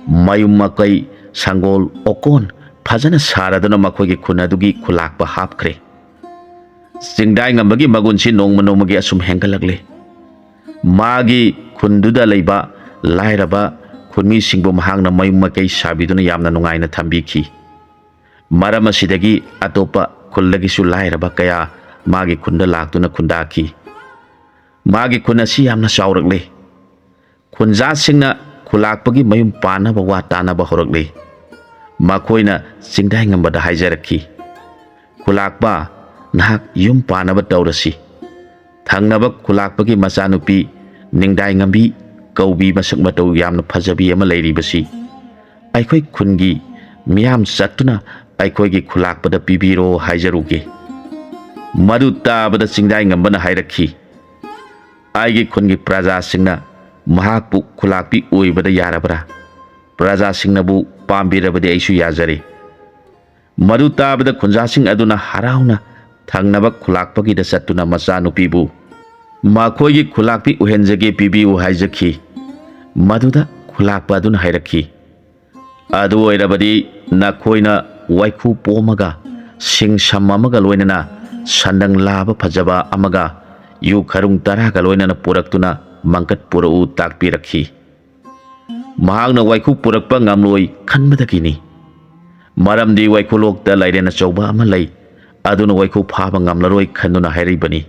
ꯃꯌꯨꯝ ꯃꯀꯩ, ꯁꯪꯒꯣꯜ, ꯑꯣꯀꯣꯟ ꯐꯖꯅ ꯁꯥꯔꯗꯨꯅ ꯃꯈꯣꯏꯒꯤ ꯈꯨꯟ ꯑꯗꯨꯒꯤ ꯈꯨꯂꯥꯛꯄ ꯍꯥꯞꯈ꯭ꯔꯦ꯫ ꯆꯤꯡꯗꯥꯏꯉꯝꯕꯒꯤ ꯃꯒꯨꯟꯁꯤ ꯅꯣꯡꯃ ꯅꯣꯡꯃꯒꯤ ꯑꯁꯨꯝ ꯍꯦꯟꯒꯠꯂꯛꯂꯦ꯫ ꯃꯥꯒꯤ ꯈꯨꯟꯗꯨꯗ ꯂꯩꯕ ꯂꯥꯏꯔꯕ ꯈꯨꯟꯃꯤꯁꯤꯡꯕꯨ ꯃꯍꯥꯛꯅ ꯃꯌꯨꯝ ꯃꯀꯩ ꯁꯥꯕꯤꯗꯨꯅ ꯌꯥꯝꯅ ꯅꯨꯡꯉꯥꯏꯅ ꯊꯝꯕꯤꯈꯤ꯫ ꯃꯔꯝ ꯑꯁꯤꯗꯒꯤ ꯑꯇꯣꯞꯄ ꯈꯨꯜꯗꯒꯤꯁꯨ ꯂꯥꯏꯔꯕ ꯀꯌꯥ ꯃꯥꯒꯤ ꯈꯨꯟꯗ ꯂꯥꯛꯇꯨꯅ ꯈꯨꯟꯗꯥꯈꯤ꯫ ꯃꯥꯒꯤ ꯈꯨꯟ ꯑꯁꯤ ꯌꯥꯝꯅ ꯆꯥꯎꯔꯛꯂꯦ꯫ ꯈꯨꯟꯖꯥꯁꯤꯡꯅ ꯈꯨꯂꯥꯛꯄꯒꯤ ꯃꯌꯨꯝ ꯄꯥꯟꯅꯕ ꯋꯥ ꯇꯥꯅꯕ ꯍꯧꯔꯛꯂꯦ꯫ ꯃꯈꯣꯏꯅ ꯆꯤꯡꯗꯥꯏꯉꯝꯕꯗ ꯍꯥꯏꯖꯔꯛꯈꯤ, "ꯈꯨꯂꯥꯛꯄ, ꯅꯍꯥꯛ ꯌꯨꯝ ꯄꯥꯟꯅꯕ ꯇꯧꯔꯁꯤ꯫ ꯊꯪꯅꯕ ꯈꯨꯂꯥꯛꯄꯒꯤ ꯃꯆꯥꯅꯨꯄꯤ ꯅꯤꯡꯗꯥꯏꯉꯝꯕꯤ ꯀꯧꯕꯤ ꯃꯁꯛ ꯃꯇꯧ ꯌꯥꯝꯅ ꯐꯖꯕꯤ ꯑꯃ ꯂꯩꯔꯤꯕꯁꯤ ꯑꯩꯈꯣꯏ ꯈꯨꯟꯒꯤ ꯃꯤꯌꯥꯝ ꯆꯠꯇꯨꯅ ꯑꯩꯈꯣꯏꯒꯤ ꯈꯨꯂꯥꯛꯄꯗ ꯄꯤꯕꯤꯔꯣ ꯍꯥꯏꯖꯔꯨꯒꯦ꯫" ꯃꯗꯨ ꯇꯥꯕꯗ ꯆꯤꯡꯗꯥꯏꯉꯝꯕꯅ ꯍꯥꯏꯔꯛꯈꯤ, "ꯑꯩꯒꯤ ꯈꯨꯟꯒꯤ ꯄ꯭ꯔꯖꯥꯁꯤꯡꯅ ꯃꯍꯥꯛꯄꯨ ꯈꯨꯂꯥꯛꯄꯤ ꯑꯣꯏꯕꯗ ꯌꯥꯔꯕ꯭ꯔꯥ? ꯄ꯭ꯔꯖꯥꯁꯤꯡꯅꯕꯨ ꯄꯥꯝꯕꯤꯔꯕꯗꯤ ꯑꯩꯁꯨ ꯌꯥꯖꯔꯦ꯫" ꯃꯗꯨ ꯇꯥꯕꯗ ꯈꯨꯟꯖꯥꯁꯤꯡ ꯑꯗꯨꯅ ꯍꯔꯥꯎꯅ ꯊꯪꯅꯕ ꯈꯨꯂꯥꯛꯄꯒꯤꯗ ꯆꯠꯇꯨꯅ ꯃꯆꯥꯅꯨꯄꯤꯕꯨ ꯃꯈꯣꯏꯒꯤ ꯈꯨꯂꯥꯛꯄꯤ ꯑꯣꯏꯍꯟꯖꯒꯦ, ꯄꯤꯕꯤꯌꯨ ꯍꯥꯏꯖꯈꯤ꯫ ꯃꯗꯨꯗ ꯈꯨꯂꯥꯛꯄ ꯑꯗꯨꯅ ꯍꯥꯏꯔꯛꯈꯤ, "ꯑꯗꯨ ꯑꯣꯏꯔꯕꯗꯤ ꯅꯈꯣꯏꯅ ꯋꯥꯏꯈꯨ ꯄꯣꯝꯃꯒ, ꯁꯤꯡ ꯁꯝ ꯑꯃꯒ ꯂꯣꯏꯅꯅ, ꯁꯟꯗꯪ ꯂꯥꯕ ꯐꯖꯕ ꯑꯃꯒ, ꯌꯨ ꯈꯔꯨꯡ ꯇꯔꯥꯒ ꯂꯣꯏꯅꯅ ꯄꯨꯔꯛꯇꯨꯅ ꯃꯪꯀꯠ ꯄꯨꯔꯛꯎ" ꯇꯥꯛꯄꯤꯔꯛꯈꯤ꯫ ꯃꯍꯥꯛꯅ ꯋꯥꯏꯈꯨ ꯄꯨꯔꯛꯄ ꯉꯝꯂꯣꯏ ꯈꯟꯕꯗꯒꯤꯅꯤ꯫ ꯃꯔꯝꯗꯤ ꯋꯥꯏꯈꯨꯂꯣꯛꯇ ꯂꯥꯏꯔꯦꯟ ꯑꯆꯧꯕ ꯑꯃ ꯂꯩ, ꯑꯗꯨꯅ ꯋꯥꯏꯈꯨ ꯐꯥꯕ ꯉꯝꯂꯔꯣꯏ ꯈꯟꯗꯨꯅ ꯍꯥꯏꯔꯤꯕꯅꯤ꯫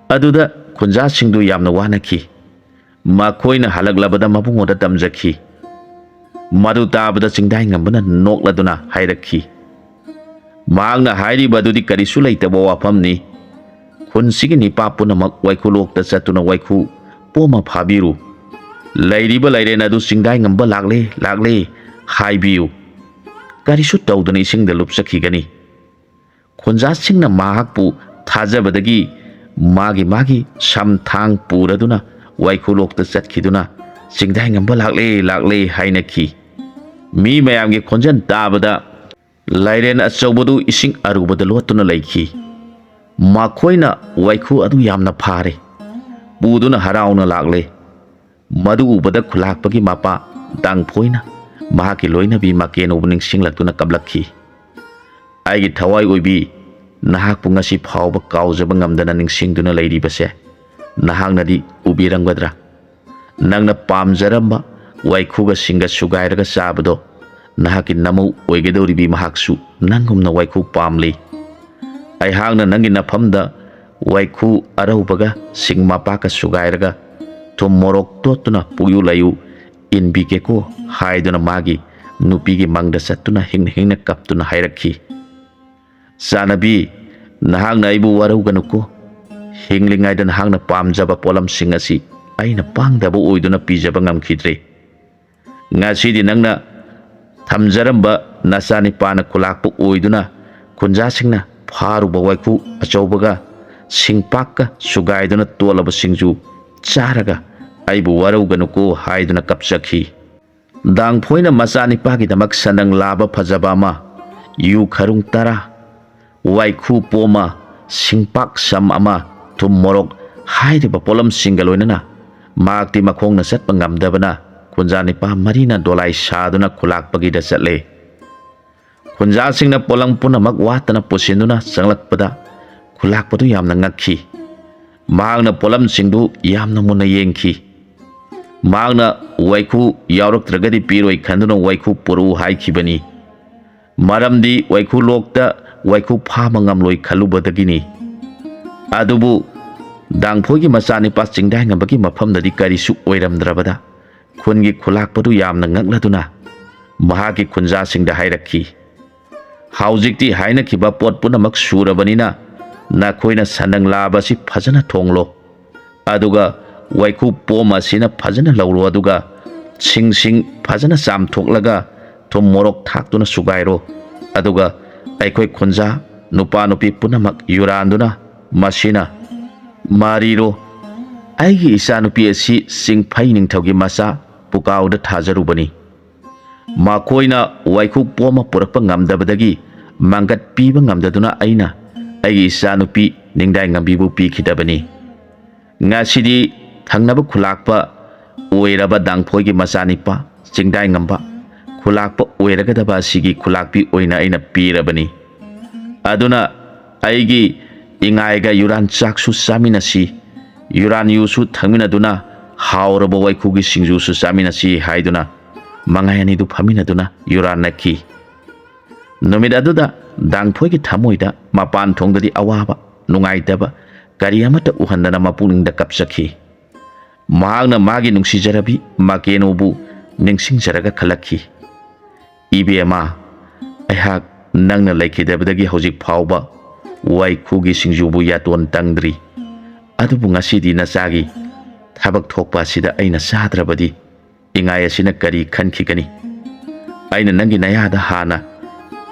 ꯑꯗꯨꯗ ꯈꯨꯟꯖꯥꯁꯤꯡꯗꯨ ꯌꯥꯝꯅ ꯋꯥꯅꯈꯤ꯫ ꯃꯈꯣꯏꯅ ꯍꯜꯂꯛꯂꯕꯗ ꯃꯕꯨꯡꯉꯣꯗ ꯇꯝꯖꯈꯤ꯫ ꯃꯗꯨ ꯇꯥꯕꯗ ꯆꯤꯡꯗꯥꯏꯉꯝꯕꯅ ꯅꯣꯛꯂꯗꯨꯅ ꯍꯥꯏꯔꯛꯈꯤ, "ꯃꯍꯥꯛꯅ ꯍꯥꯏꯔꯤꯕ ꯑꯗꯨꯗꯤ ꯀꯔꯤꯁꯨ ꯂꯩꯇꯕ ꯋꯥꯐꯝꯅꯤ꯫ ꯈꯨꯟꯁꯤꯒꯤ ꯅꯤꯄꯥ ꯄꯨꯝꯅꯃꯛ ꯋꯥꯏꯈꯨꯂꯣꯛꯇ ꯆꯠꯇꯨꯅ ꯋꯥꯏꯈꯨ ꯄꯣꯝꯃ ꯐꯥꯕꯤꯔꯨ꯫ ꯂꯩꯔꯤꯕ ꯂꯥꯏꯔꯦꯟ ꯑꯗꯨ ꯆꯤꯡꯗꯥꯏꯉꯝꯕ ꯂꯥꯛꯂꯦ, ꯂꯥꯛꯂꯦ ꯍꯥꯏꯕꯤꯌꯨ꯫ ꯀꯔꯤꯁꯨ ꯇꯧꯗꯅ ꯏꯁꯤꯡꯗ ꯂꯨꯞꯆꯈꯤꯒꯅꯤ꯫" ꯈꯨꯟꯖꯥꯁꯤꯡꯅ ꯃꯍꯥꯛꯄꯨ ꯊꯥꯖꯕꯗꯒꯤ ꯃꯥꯒꯤ ꯃꯥꯒꯤ ꯁꯝꯊꯥꯡ ꯄꯨꯔꯗꯨꯅ ꯋꯥꯏꯈꯨꯂꯣꯛꯇ ꯆꯠꯈꯤꯗꯨꯅ ꯆꯤꯡꯗꯥꯏꯉꯝꯕ ꯂꯥꯛꯂꯦ, ꯂꯥꯛꯂꯦ ꯍꯥꯏꯅꯈꯤ꯫ ꯃꯤ ꯃꯌꯥꯝꯒꯤ ꯈꯣꯟꯖꯦꯜ ꯇꯥꯕꯗ ꯂꯥꯏꯔꯦꯟ ꯑꯆꯧꯕꯗꯨ ꯏꯁꯤꯡ ꯑꯔꯨꯕꯗ ꯂꯣꯠꯇꯨꯅ ꯂꯩꯈꯤ꯫ ꯃꯈꯣꯏꯅ ꯋꯥꯏꯈꯨ ꯑꯗꯨ ꯌꯥꯝꯅ ꯐꯥꯔꯦ꯫ ꯄꯨꯗꯨꯅ ꯍꯔꯥꯎꯅ ꯂꯥꯛꯂꯦ꯫ ꯃꯗꯨ ꯎꯕꯗ ꯈꯨꯂꯥꯛꯄꯒꯤ ꯃꯄꯥ ꯗꯥꯡꯐꯣꯏꯅ ꯃꯍꯥꯛꯀꯤ ꯂꯣꯏꯅꯕꯤ ꯃꯀꯦꯟ ꯎꯕ ꯅꯤꯡꯁꯤꯡꯂꯛꯇꯨꯅ ꯀꯞꯂꯛꯈꯤ꯫ "ꯑꯩꯒꯤ ꯊꯋꯥꯏ ꯑꯣꯏꯕꯤ, ꯅꯍꯥꯛꯄꯨ ꯉꯁꯤ ꯐꯥꯎꯕ ꯀꯥꯎꯖꯕ ꯉꯝꯗꯅ ꯅꯤꯡꯁꯤꯡꯗꯨꯅ ꯂꯩꯔꯤꯕꯁꯦ ꯅꯍꯥꯛꯅꯗꯤ ꯎꯕꯤꯔꯝꯒꯗ꯭ꯔꯥ? ꯅꯪꯅ ꯄꯥꯝꯖꯔꯝꯕ ꯋꯥꯏꯈꯨꯒ ꯁꯤꯡꯒ ꯁꯨꯒꯥꯏꯔꯒ ꯆꯥꯕꯗꯣ ꯅꯍꯥꯛꯀꯤ ꯅꯃꯧ ꯑꯣꯏꯒꯗꯧꯔꯤꯕꯤ ꯃꯍꯥꯛꯁꯨ ꯅꯪꯒꯨꯝꯅ ꯋꯥꯏꯈꯨ ꯄꯥꯝꯂꯤ꯫ ꯑꯩꯍꯥꯛꯅ ꯅꯪꯒꯤ ꯅꯐꯝꯗ ꯋꯥꯏꯈꯨ ꯑꯔꯧꯕꯒ ꯁꯤꯡ ꯃꯄꯥꯛꯀ ꯁꯨꯒꯥꯏꯔꯒ ꯊꯨꯝ ꯃꯣꯔꯣꯛ ꯇꯣꯠꯇꯨꯅ ꯄꯨꯌꯨ ꯂꯩꯌꯨ ꯏꯟꯕꯤꯒꯦꯀꯣ" ꯍꯥꯏꯗꯨꯅ ꯃꯥꯒꯤ ꯅꯨꯄꯤꯒꯤ ꯃꯪꯗ ꯆꯠꯇꯨꯅ ꯍꯤꯡꯅ ꯍꯤꯡꯅ ꯀꯞꯇꯨꯅ ꯍꯥꯏꯔꯛꯈꯤ꯫ "ꯆꯥꯅꯕꯤ, ꯅꯍꯥꯛꯅ ꯑꯩꯕꯨ ꯋꯥꯔꯧꯒꯅꯨꯀꯣ꯫ ꯍꯤꯡꯂꯤꯉꯩꯗ ꯅꯍꯥꯛꯅ ꯄꯥꯝꯖꯕ ꯄꯣꯠꯂꯝꯁꯤꯡ ꯑꯁꯤ ꯑꯩꯅ ꯄꯥꯡꯗꯕ ꯑꯣꯏꯗꯨꯅ ꯄꯤꯖꯕ ꯉꯝꯈꯤꯗ꯭ꯔꯦ꯫ ꯉꯁꯤꯗꯤ ꯅꯪꯅ ꯊꯝꯖꯔꯝꯕ ꯅꯆꯥꯅꯤꯄꯥꯅ ꯈꯨꯂꯥꯛꯄ ꯑꯣꯏꯗꯨꯅ ꯈꯨꯟꯖꯥꯁꯤꯡꯅ ꯐꯥꯔꯨꯕ ꯋꯥꯏꯈꯨ ꯑꯆꯧꯕꯒ ꯁꯤꯡꯄꯥꯛꯀ ꯁꯨꯒꯥꯏꯗꯨꯅ ꯇꯣꯠꯂꯕ ꯁꯤꯡꯖꯨ ꯆꯥꯔꯒ ꯑꯩꯕꯨ ꯋꯥꯔꯧꯒꯅꯨꯀꯣ" ꯍꯥꯏꯗꯨꯅ ꯀꯞꯆꯈꯤ꯫ ꯗꯥꯡꯐꯣꯏꯅ ꯃꯆꯥꯅꯤꯄꯥꯒꯤꯗꯃꯛ ꯁꯟꯗꯪ ꯂꯥꯕ ꯐꯖꯕ ꯑꯃ, ꯌꯨ ꯈꯔꯨꯡ ꯇꯔꯥ, ꯋꯥꯏꯈꯨ ꯄꯣꯝ ꯑꯃ, ꯁꯤꯡꯄꯥꯛ ꯁꯝ ꯑꯃ, ꯊꯨꯝ ꯃꯣꯔꯣꯛ ꯍꯥꯏꯔꯤꯕ ꯄꯣꯠꯂꯝꯁꯤꯡꯒ ꯂꯣꯏꯅꯅ ꯃꯍꯥꯛꯇꯤ ꯃꯈꯣꯡꯅ ꯆꯠꯄ ꯉꯝꯗꯕꯅ ꯈꯨꯟꯖꯥ ꯅꯤꯄꯥ ꯃꯔꯤꯅ ꯗꯣꯂꯥꯏ ꯁꯥꯗꯨꯅ ꯈꯨꯂꯥꯛꯄꯒꯤꯗ ꯆꯠꯂꯦ꯫ ꯈꯨꯟꯖꯥꯁꯤꯡꯅ ꯄꯣꯠꯂꯝ ꯄꯨꯝꯅꯃꯛ ꯋꯥꯠꯇꯅ ꯄꯨꯁꯤꯟꯗꯨꯅ ꯆꯪꯂꯛꯄꯗ ꯈꯨꯂꯥꯛꯄꯗꯨ ꯌꯥꯝꯅ ꯉꯛꯈꯤ꯫ ꯃꯍꯥꯛꯅ ꯄꯣꯠꯂꯝꯁꯤꯡꯗꯨ ꯌꯥꯝꯅ ꯃꯨꯟꯅ ꯌꯦꯡꯈꯤ꯫ ꯃꯍꯥꯛꯅ ꯋꯥꯏꯈꯨ ꯌꯥꯎꯔꯛꯇ꯭ꯔꯒꯗꯤ ꯄꯤꯔꯣꯏ ꯈꯟꯗꯨꯅ ꯋꯥꯏꯈꯨ ꯄꯨꯔꯛꯎ ꯍꯥꯏꯈꯤꯕꯅꯤ꯫ ꯃꯔꯝꯗꯤ ꯋꯥꯏꯈꯨ ꯂꯣꯛꯇ ꯋꯥꯏꯈꯨ ꯐꯥꯕ ꯉꯝꯂꯣꯏ ꯈꯜꯂꯨꯕꯗꯒꯤꯅꯤ꯫ ꯑꯗꯨꯕꯨ ꯗꯥꯡꯐꯣꯏꯒꯤ ꯃꯆꯥꯅꯤꯄꯥ ꯆꯤꯡꯗꯥꯏꯉꯝꯕꯒꯤ ꯃꯐꯝꯗꯗꯤ ꯀꯔꯤꯁꯨ ꯑꯣꯏꯔꯝꯗ꯭ꯔꯕꯗ ꯈꯨꯟꯒꯤ ꯈꯨꯂꯥꯛꯄꯗꯨ ꯌꯥꯝꯅ ꯉꯛꯂꯗꯨꯅ ꯃꯍꯥꯛꯀꯤ ꯈꯨꯟꯖꯥꯁꯤꯡꯗ ꯍꯥꯏꯔꯛꯈꯤ, "ꯍꯧꯖꯤꯛꯇꯤ ꯍꯥꯏꯅꯈꯤꯕ ꯄꯣꯠ ꯄꯨꯝꯅꯃꯛ ꯁꯨꯔꯕꯅꯤꯅ ꯅꯈꯣꯏꯅ ꯁꯟꯗꯪ ꯂꯥꯕ ꯑꯁꯤ ꯐꯖꯅ ꯊꯣꯡꯂꯣ꯫ ꯑꯗꯨꯒ ꯋꯥꯏꯈꯨ ꯄꯣꯝ ꯑꯁꯤꯅ ꯐꯖꯅ ꯂꯧꯔꯣ꯫ ꯑꯗꯨꯒ ꯁꯤꯡꯁꯤꯡ ꯐꯖꯅ ꯆꯥꯝꯊꯣꯛꯂꯒ ꯊꯨꯝ ꯃꯣꯔꯣꯛ ꯊꯥꯛꯇꯨꯅ ꯁꯨꯒꯥꯏꯔꯣ꯫ ꯑꯗꯨꯒ ꯑꯩꯈꯣꯏ ꯈꯨꯟꯖꯥ ꯅꯨꯄꯥ ꯅꯨꯄꯤ ꯄꯨꯝꯅꯃꯛ ꯌꯨꯔꯥꯟꯗꯨꯅ ꯃꯁꯤꯅ ꯃꯥꯔꯤꯔꯣ꯫ ꯑꯩꯒꯤ ꯏꯆꯥꯅꯨꯄꯤ ꯑꯁꯤ ꯆꯤꯡꯐꯩ ꯅꯤꯡꯊꯧꯒꯤ ꯃꯆꯥ ꯄꯨꯀꯥꯎꯗ ꯊꯥꯖꯔꯨꯕꯅꯤ꯫ ꯃꯈꯣꯏꯅ ꯋꯥꯏꯈꯨ ꯄꯣꯝ ꯑꯃ ꯄꯨꯔꯛꯄ ꯉꯝꯗꯕꯗꯒꯤ ꯃꯥꯡꯒꯠ ꯄꯤꯕ ꯉꯝꯗꯗꯨꯅ ꯑꯩꯅ ꯑꯩꯒꯤ ꯏꯆꯥꯅꯨꯄꯤ ꯅꯤꯡꯗꯥꯏ ꯉꯝꯕꯤꯕꯨ ꯄꯤꯈꯤꯗꯕꯅꯤ꯫ ꯉꯁꯤꯗꯤ ꯊꯪꯅꯕ ꯈꯨꯂꯥꯛꯄ ꯑꯣꯏꯔꯕ ꯗꯥꯡꯐꯣꯏꯒꯤ ꯃꯆꯥꯅꯤꯄꯥ ꯆꯤꯡꯗꯥꯏ ꯉꯝꯕ ꯈꯨꯂꯥꯛꯄ ꯑꯣꯏꯔꯒꯗꯕ ꯑꯁꯤꯒꯤ ꯈꯨꯂꯥꯛꯄꯤ ꯑꯣꯏꯅ ꯑꯩꯅ ꯄꯤꯔꯕꯅꯤ꯫ ꯑꯗꯨꯅ ꯑꯩꯒꯤ ꯏꯉꯥꯏꯒ ꯌꯨꯔꯥꯟ ꯆꯥꯛꯁꯨ ꯆꯥꯃꯤꯟꯅꯁꯤ, ꯌꯨꯔꯥꯟ ꯌꯨꯁꯨ ꯊꯛꯃꯤꯟꯅꯗꯨꯅ ꯍꯥꯎꯔꯕ ꯋꯥꯏꯈꯨꯒꯤ ꯁꯤꯡꯖꯨꯁꯨ ꯆꯥꯃꯤꯟꯅꯁꯤ" ꯍꯥꯏꯗꯨꯅ ꯃꯉꯥꯏ ꯑꯅꯤꯗꯨ ꯐꯝꯃꯤꯟꯅꯗꯨꯅ ꯌꯨꯔꯥꯟꯅꯈꯤ꯫ ꯅꯨꯃꯤꯠ ꯑꯗꯨꯗ ꯗꯥꯡꯐꯣꯏꯒꯤ ꯊꯃꯣꯏꯗ ꯃꯄꯥꯟ ꯊꯣꯡꯗꯗꯤ ꯑꯋꯥꯕ, ꯅꯨꯡꯉꯥꯏꯇꯕ, ꯀꯔꯤ ꯑꯃꯠꯇ ꯎꯍꯟꯗꯅ ꯃꯄꯨꯛꯅꯤꯡꯗ ꯀꯞꯆꯈꯤ꯫ ꯃꯍꯥꯛꯅ ꯃꯥꯒꯤ ꯅꯨꯡꯁꯤꯖꯔꯕꯤ ꯃꯀꯦꯅꯣꯕꯨ ꯅꯤꯡꯁꯤꯡꯖꯔꯒ ꯈꯜꯂꯛꯈꯤ, "ꯏꯕꯦꯝꯃ, ꯑꯩꯍꯥꯛ ꯅꯪꯅ ꯂꯩꯈꯤꯗꯕꯗꯒꯤ ꯍꯧꯖꯤꯛ ꯐꯥꯎꯕ ꯋꯥꯏꯈꯨꯒꯤ ꯁꯤꯡꯖꯨꯕꯨ ꯌꯥꯇꯣꯟ ꯇꯪꯗ꯭ꯔꯤ꯫ ꯑꯗꯨꯕꯨ ꯉꯁꯤꯗꯤ ꯅꯆꯥꯒꯤ ꯊꯕꯛ ꯊꯣꯛꯄ ꯑꯁꯤꯗ ꯑꯩꯅ ꯆꯥꯗ꯭ꯔꯕꯗꯤ ꯏꯉꯥꯏ ꯑꯁꯤꯅ ꯀꯔꯤ ꯈꯟꯈꯤꯒꯅꯤ? ꯑꯩꯅ ꯅꯪꯒꯤ ꯅꯌꯥꯗ ꯍꯥꯟꯅ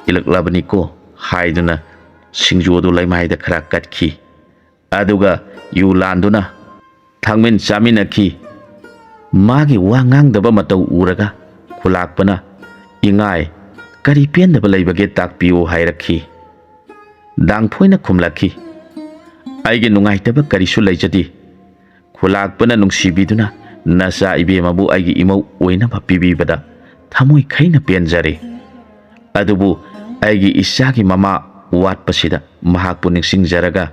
ꯏꯜꯂꯛꯂꯕꯅꯤꯀꯣ" ꯍꯥꯏꯗꯨꯅ ꯁꯤꯡꯖꯨ ꯑꯗꯨ ꯂꯩꯃꯥꯏꯗ ꯈꯔ ꯀꯠꯈꯤ꯫ ꯑꯗꯨꯒ ꯌꯨ ꯂꯥꯟꯗꯨꯅ ꯊꯛꯃꯤꯟ ꯆꯥꯃꯤꯟꯅꯈꯤ꯫ ꯃꯥꯒꯤ ꯋꯥ ꯉꯥꯡꯗꯕ ꯃꯇꯧ ꯎꯔꯒ ꯈꯨꯂꯥꯛꯄꯅ, "ꯏꯉꯥꯏ, ꯀꯔꯤ ꯄꯦꯟꯗꯕ ꯂꯩꯕꯒꯦ, ꯇꯥꯛꯄꯤꯌꯨ" ꯍꯥꯏꯔꯛꯈꯤ꯫ ꯗꯥꯡꯐꯣꯏꯅ ꯈꯨꯝꯂꯛꯈꯤ, "ꯑꯩꯒꯤ ꯅꯨꯡꯉꯥꯏꯇꯕ ꯀꯔꯤꯁꯨ ꯂꯩꯖꯗꯦ꯫ ꯈꯨꯂꯥꯛꯄꯅ ꯅꯨꯡꯁꯤꯕꯤꯗꯨꯅ ꯅꯆꯥ ꯏꯕꯦꯝꯃꯕꯨ ꯑꯩꯒꯤ ꯏꯃꯧ ꯑꯣꯏꯅꯕ ꯄꯤꯕꯤꯕꯗ ꯊꯃꯣꯏ ꯈꯩꯅ ꯄꯦꯟꯖꯔꯦ꯫ ꯑꯗꯨꯕꯨ ꯑꯩꯒꯤ ꯏꯆꯥꯒꯤ ꯃꯃꯥ ꯋꯥꯠꯄꯁꯤꯗ ꯃꯍꯥꯛꯄꯨ ꯅꯤꯡꯁꯤꯡꯖꯔꯒ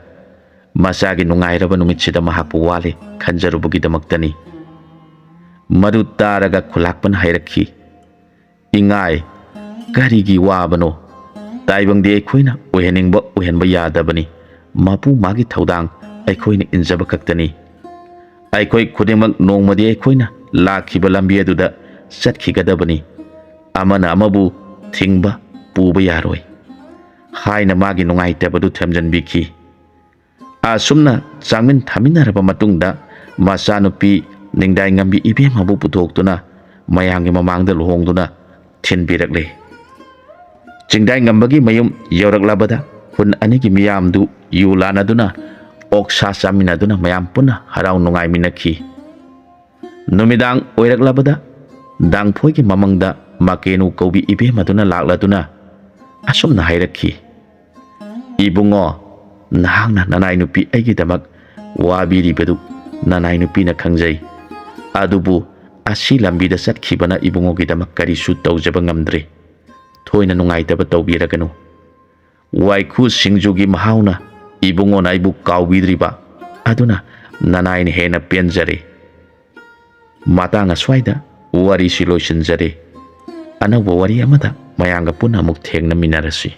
ꯃꯆꯥꯒꯤ ꯅꯨꯡꯉꯥꯏꯔꯕ ꯅꯨꯃꯤꯠꯁꯤꯗ ꯃꯍꯥꯛꯄꯨ ꯋꯥꯠꯂꯦ ꯈꯟꯖꯔꯨꯕꯒꯤꯗꯃꯛꯇꯅꯤ"꯫ ꯃꯗꯨ ꯇꯥꯔꯒ ꯈꯨꯂꯥꯛꯄꯅ ꯍꯥꯏꯔꯛꯈꯤ, "ꯏꯉꯥꯏ, ꯀꯔꯤꯒꯤ ꯋꯥꯕꯅꯣ? ꯇꯥꯏꯕꯪꯗꯤ ꯑꯩꯈꯣꯏꯅ ꯑꯣꯏꯍꯟꯅꯤꯡꯕ ꯑꯣꯏꯍꯟꯕ ꯌꯥꯗꯕꯅꯤ꯫ ꯃꯄꯨ ꯃꯥꯒꯤ ꯊꯧꯗꯥꯡ ꯑꯩꯈꯣꯏꯅ ꯏꯟꯖꯕ ꯈꯛꯇꯅꯤ꯫ ꯑꯩꯈꯣꯏ ꯈꯨꯗꯤꯡꯃꯛ ꯅꯣꯡꯃꯗꯤ ꯑꯩꯈꯣꯏꯅ ꯂꯥꯛꯈꯤꯕ ꯂꯝꯕꯤ ꯑꯗꯨꯗ ꯆꯠꯈꯤꯒꯗꯕꯅꯤ꯫ ꯑꯃꯅ ꯑꯃꯕꯨ ꯊꯤꯡꯕ ꯄꯨꯕ ꯌꯥꯔꯣꯏ" ꯍꯥꯏꯅ ꯃꯥꯒꯤ ꯅꯨꯡꯉꯥꯏꯇꯕꯗꯨ ꯊꯦꯝꯖꯤꯟꯕꯤꯈꯤ꯫ ꯑꯁꯨꯝꯅ ꯆꯥꯃꯤꯟ ꯊꯛꯃꯤꯟꯅꯔꯕ ꯃꯇꯨꯡꯗ, ꯃꯆꯥꯅꯨꯄꯤ ꯅꯤꯡꯗꯥꯏꯉꯝꯕꯤ ꯏꯕꯦꯝꯃꯕꯨ ꯄꯨꯊꯣꯛꯇꯨꯅ ꯃꯌꯥꯝꯒꯤ ꯃꯃꯥꯡꯗ ꯂꯨꯍꯣꯡꯗꯨꯅ ꯊꯤꯟꯕꯤꯔꯛꯂꯦ꯫ ꯆꯤꯡꯗꯥꯏꯉꯝꯕꯒꯤ ꯃꯌꯨꯝ ꯌꯧꯔꯛꯂꯕꯗ, ꯈꯨꯟ ꯑꯅꯤꯒꯤ ꯃꯤꯌꯥꯝꯗꯨ ꯌꯨ ꯂꯥꯟꯅꯗꯨꯅ, ꯑꯣꯛꯁꯥ ꯆꯥꯃꯤꯟꯅꯗꯨꯅ ꯃꯌꯥꯝ ꯄꯨꯟꯅ ꯍꯔꯥꯎ ꯅꯨꯡꯉꯥꯏꯃꯤꯟꯅꯈꯤ꯫ ꯅꯨꯃꯤꯗꯥꯡ ꯑꯣꯏꯔꯛꯂꯕꯗ, ꯗꯥꯡꯐꯣꯏꯒꯤ ꯃꯃꯪꯗ ꯃꯀꯦꯅꯨ ꯀꯧꯕꯤ ꯏꯕꯦꯝ ꯑꯗꯨꯅ ꯂꯥꯛꯂꯗꯨꯅ ꯑꯁꯨꯝꯅ ꯍꯥꯏꯔꯛꯈꯤ: "ꯏꯕꯨꯡꯉꯣ, ꯅꯍꯥꯛꯅ ꯅꯅꯥꯏ ꯅꯨꯄꯤ ꯑꯩꯒꯤꯗꯃꯛ ꯋꯥꯕꯤꯔꯤꯕꯗꯨ ꯅꯅꯥꯏ ꯅꯨꯄꯤꯅ ꯈꯪꯖꯩ꯫ ꯑꯗꯨꯕꯨ ꯑꯁꯤ ꯂꯝꯕꯤꯗ ꯆꯠꯈꯤꯕꯅ ꯏꯕꯨꯡꯉꯣꯒꯤꯗꯃꯛ ꯀꯔꯤꯁꯨ ꯇꯧꯖꯕ ꯉꯝꯗ꯭ꯔꯦ꯫ ꯊꯣꯏꯅ ꯅꯨꯡꯉꯥꯏꯇꯕ ꯇꯧꯕꯤꯔꯒꯅꯨ꯫ ꯋꯥꯏꯈꯨ ꯁꯤꯡꯖꯨꯒꯤ ꯃꯍꯥꯎꯅ ꯏꯕꯨꯡꯉꯣꯅ ꯑꯩꯕꯨ ꯀꯥꯎꯕꯤꯗ꯭ꯔꯤꯕ ꯑꯗꯨꯅ ꯅꯅꯥꯏꯅ ꯍꯦꯟꯅ ꯄꯦꯟꯖꯔꯦ"꯫ ꯃꯇꯥꯡ ꯑꯁ꯭ꯋꯥꯏꯗ ꯋꯥꯔꯤꯁꯤ ꯂꯣꯏꯁꯤꯟꯖꯔꯦ꯫ ꯑꯅꯧꯕ ꯋꯥꯔꯤ ꯑꯃꯗ ꯃꯌꯥꯝꯒ ꯄꯨꯟꯅ ꯑꯃꯨꯛ ꯊꯦꯡꯅꯃꯤꯟꯅꯔꯁꯤ꯫